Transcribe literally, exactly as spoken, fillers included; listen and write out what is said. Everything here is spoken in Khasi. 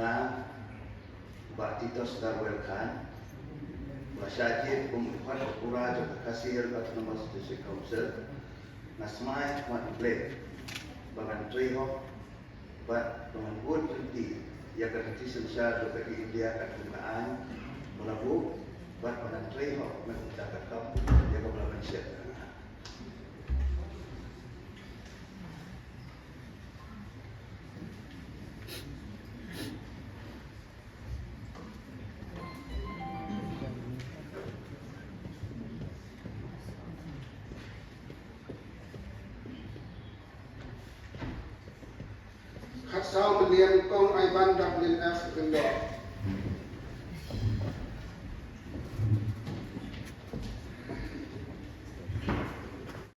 Bah Titos Darwell Khan, ba shah jied kum u Khadpura jong ka Khasi Hills Autonomous District Council, nga smai khmat U Blei ba ngan trei hok bad ba ngan bud lynti ïa ka riti synshar jong ka India katkum ka aiñ ba la buh, bad ba ngan trei hok na ka bynta ka kam ïa kaba la pynshet. Khatsaw, Mylliem Kong Aiban W F Lyngdoh.